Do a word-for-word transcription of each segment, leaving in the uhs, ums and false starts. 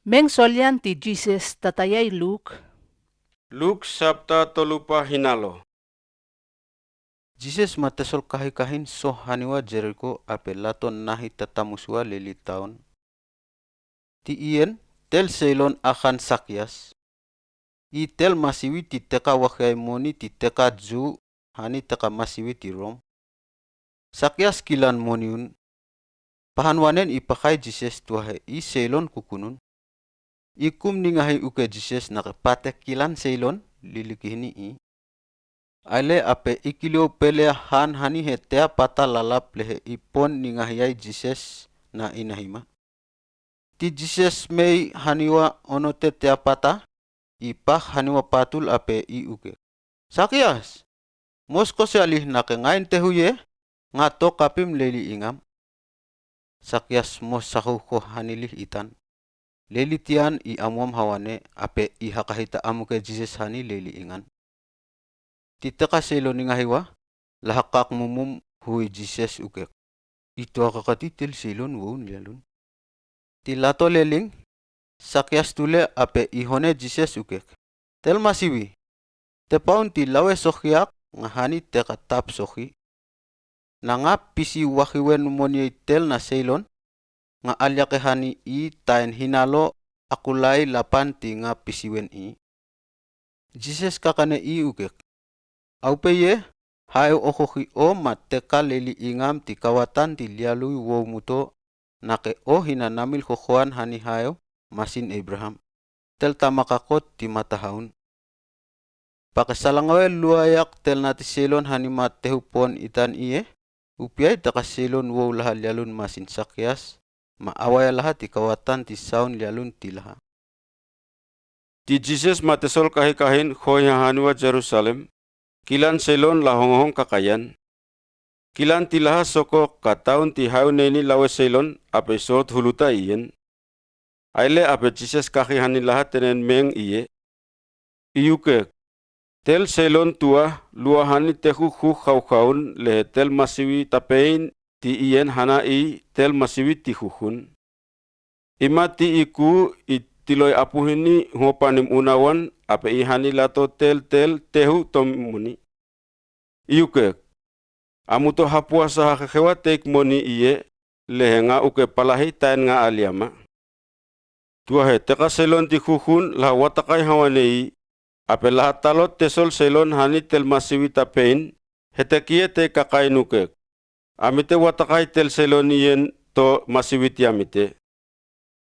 Meng solian ti Jises tatayai Luk. Luk sapta tolupa hinalo. Jises ma tesolkahikahin so haniwa Jeriko ape lato nahi tatamusuwa leli taon. Ti iyen tel seilon ahan Sakias. I tel masiwi ti teka wakhiyai moni ti teka Ju hani teka masiwi ti Rom. Sakias kilan moni un. Pahan wanen i pakaai Jises tuwahe i seilon kukunun. I kum ningahi uke Jises nake patek kilan seilon lilikihini i. Aile ape i kiliyo peleya han hani he teya pata lalap lehe i pon ningahiyai Jises na i nahima. Ti Jises mei haniwa onote teya pata, i pak haniwa patul ape i uke. Sakias! Mos kose ali nake nga intehu ye, nga to kapim leli ingam. Sakias mos sahu ko hani li itan. Leli tiyan i amuam hawane ape i hakahita amuke Jises hani leli ingan. Ti teka seilon ningahiwa, lahakak mumum hui Jises ukek. I toa kakati tel seilon woun lialun. Ti lato leling, Sakias tule ape i hone Jises ukek. Tel masiwi, tepaun ti lawe sohiak nga hani teka tap sohi. Na nga pisi wahiwen moni ei tel na seilon, nga aliake hani i taen hinalo akulai lapan ti nga pisiwen i. Jises kakane i ukek. Aupe ye, hae ohohi o ma teka leli ingam ti kawatan ti lialui woumuto, nake o hina namil hohoan hani hae masin Ebraham. Tel tamakakot ti matahaun. Pake salangawe luwayak tel nati seilon hani ma tehu pon itan iye, upiai teka seilon wou laha lialun masin Sakias, ma awaya laha ti kawatan ti saun lialun ti laha. Ti Jises ma tesolkahikahin hoiha haniwa Jerusalem, kilan seilon lahongohong kakayan. Kilan ti laha soko ka taun ti haew neini lawe seilon ape sohot huluta iyen. Aile ape Jises kahi hani laha tenen meng iye. I ukek. Tel seilon tuwa luwa hani tehu hu hauhaun lehe tel masiwi tapein ti iyen hana i tel masiwi ti huhun. I ma ti i kuu i tiloi apuhini huopanim unawan ape i hani lato tel tel tehu tomi moni. I ukek. Amuto hapuasa hahehewa teik moni iye lehe nga uke palahi taen nga aliama. Tuwahe teka seilon ti huhun laha watakai hawane i, ape laha talot tesol seilon hani tel masiwi tapein, hetekiye tei kakain ukek. Amite watakai tel seilon iyen to masiwi ti amite.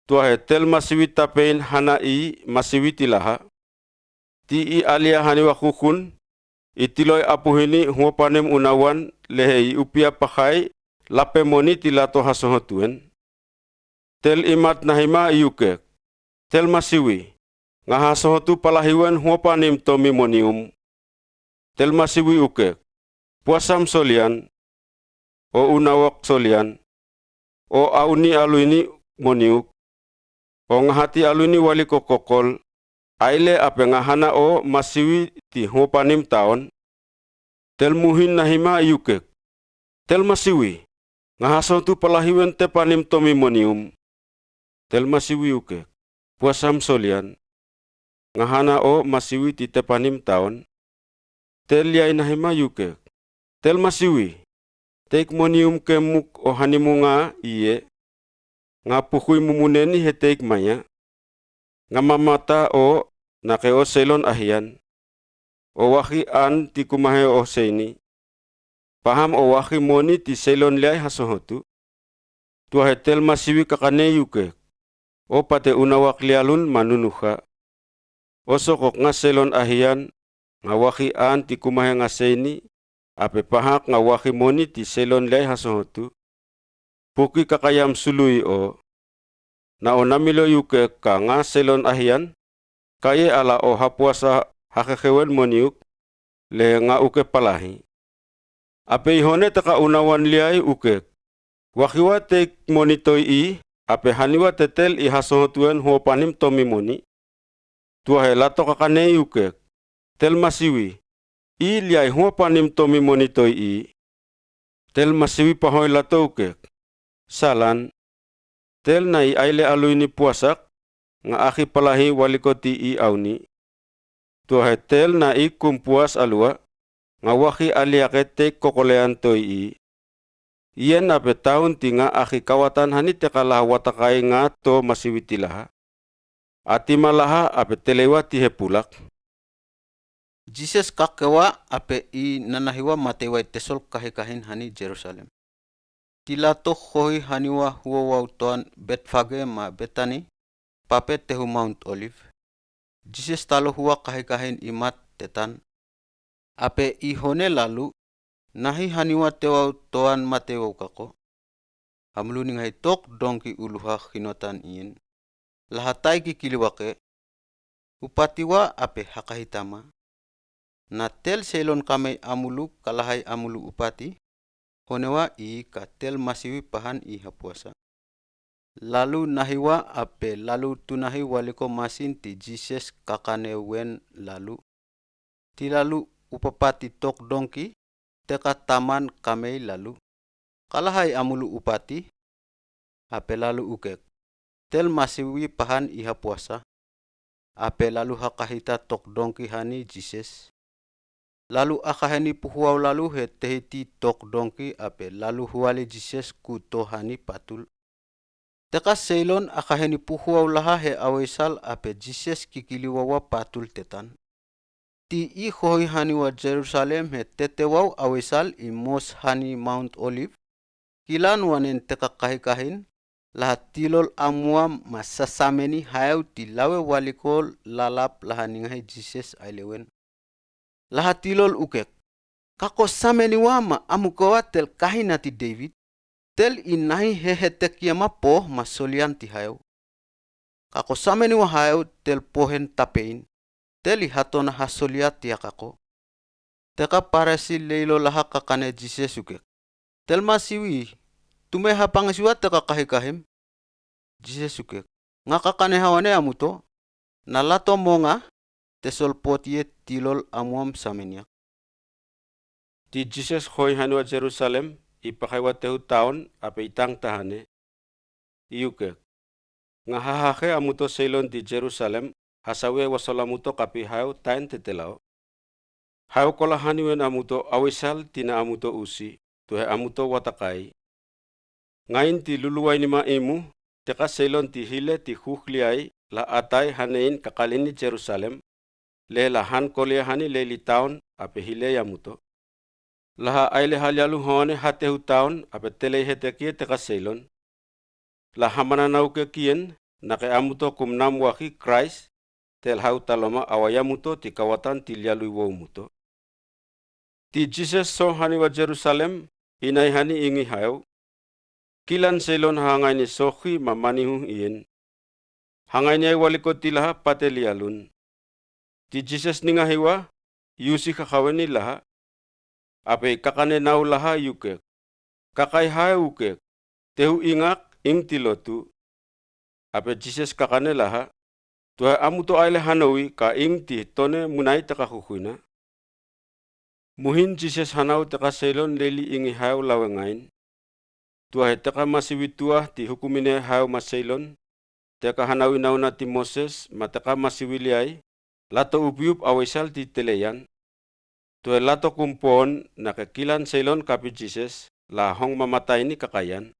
Tuwahe tel masiwi tapein hana i masiwi ti laha. Ti i alia haniwa huhun, i tiloi apuhini huopanim unawan lehe i upia pahai lape moni ti lato hasohotuwen. Tel imat nahima i ukek. Tel masiwi, nga hasohotu palahiwen huopanim tomi moni um. Tel masiwi ukek. Puasam solian. O unawok solian. O auni aluini moniuk. O ngahati aluini wali kokokol. Aile ape nga hana o masiwi ti huopanim taon. Tel muhin nahima i ukek. Tel masiwi, nga hasohotu palahiwen tepanim tomi moni um. Tel masiwi ukek. Puasam solian. Nga hana o masiwi ti tepanim taon. Tel liai nahima i ukek. Tel masiwi, teik moni um kemuk o hanimu nga iye. Nga puhui mumuneni he teik manya. Nga mamata o nake o seilon ahian. O wahi an ti kumahe o seini. Paham o wahi moni ti seilon liai hasohotu. Tuwahe tel masiwi kakane i ukek. O pate unawak lialun ma nunuha. O sokok nga seilon ahian, nga wahi an ti kumahe nga seini, ape pahak nga wahi moni ti seilon liai hasohotu. Puki kakayam sului o. Na o namilo i ukek ka nga seilon ahian, kaye ala o hapuasa hahehewen moniuk, lehe nga uke palahi. Ape i hone teka unawan liai ukek. Wahiwa teik moni toi i, ape haniwa tetel i hasohotuwen huopanim tomi moni. Tuwahe lato kakane i ukek. Tel masiwi, i liai huopanim tomi moni toi i. Tel masiwi pahoi lato ukek. Salan. Tel na i aile aluini puasak. nga axi palahi waliko ti i awni. Tuahe tel na i kumpuas aluwa, nga waxi aliake tei kokolean toi i. Iyen ape taun ti nga axi kawatan hani teka laha watakai nga to masiwi ti laha. Atima laha ape teleiwa ti hepulak. Jises kakewa ape i nanahiwa matewai tesol kahikahin hani Jerusalem. Ti lato hohi haniwa huwawaw toan Betfage ma Betani, pape tehu Mount Olive. Jises talo huwa kahikahin i mat tetan. Ape i hone lalu, nahi haniwa tewaw toan matewaw kako. Amulu ningahi tok dongki uluha hinotan iyen. Laha tai kikiliwa ke. Upatiwa ape hakahita ma. Na tel seilon kamei amulu kalahai amulu upati. Honewa i ka tel masiwi pahan i hapuasa. Lalu nahiwa ape lalu tunahi waliko masin ti Jises kakane wen lalu. Ti lalu upapati tok dongki, teka taman kamei lalu. Kalahai amulu upati, ape lalu ukek. Tel masiwi pahan i hapuasa. Ape lalu hakahita tok dongki hani Jises. Lalu akaheni puhuwaw lalu he tehiti tok dongki ape lalu huwali Jises kuto hani patul. Teka seilon akaheni puhuwaw laha he awaisal ape Jises kikiliwawa patul tetan. Ti i hohi haniwa Jerusalem he tetewaw awaisal i mos hani Mount Olive. Kilan wanen teka kahikahin, laha tilol amuam ma sasameni haew ti lawe waliko lalap laha ningahi Jises ailewen. Laha tilol ukek. Kako sameniwa ma amukowa tel kahina ti Dewid. Tel i nahi hehetekia ma po ma solian ti haew. Kako sameniwa haew tel pohen tapein. Tel i hatona hasolia tia kako. Teka Parasi leilo laha kakane Jises ukek. Tel masiwi, tume hapangisiwa teka kahikahim. Jises ukek. Nga kakane hawane amuto. Na lato mo nga, tesol potiye tilol amuam sameniak. Ti Jises hohi haniwa Jerusalem, i pakaiwa tehu taon, ape i tang tahane. I ukek. Nga hahahe amuto seilon ti Jerusalem, hasawiai wasol amuto kapi haew tain tetelaw. Haew kola haniwen amuto awaisal tina amuto usi, tuhe amuto watakai. Ngain ti luluwaini ma imu, teka seilon ti hile ti huhliai, la atai hanein kakalini Jerusalem, le la han kolia hani leili taon, ape hilei amuto. Laha aile halyalu hawane hatehu taon, ape telei hetekie teka seilon. La hamananau ke kien, nake amuto kumnam waki Kraist, tel haew taloma awa yamuto ti kawatan ti lyalu i wowmuto. Ti Jises so haniwa Jerusalem, inai hani ingi haew. Kilan seilon hangaini sohi ma manihu iyen. Hangaini ai waliko ti laha pate lyalun. Ti Jises ningahiwa, yusi hakaweni laha. Ape i kakane nau laha i ukek. Kakai haew ukek. Tehu ingak, ing ti lotu. Ape Jises kakane laha. Tuhe amuto aile hanowi ka ing ti tone munai teka huhuina. Muhin Jises hanau teka seilon leili ingi haew lawe ngain. Tuahe teka masiwi tua ti hukumine haew ma seilon. Teka hanawi nauna ti Moses, ma teka masiwi liai. Lato upiup awaisal ti teleian. Tuhe lato kumpoon, nake kilan seilon kapi Jises, la hong mamataini kakaian.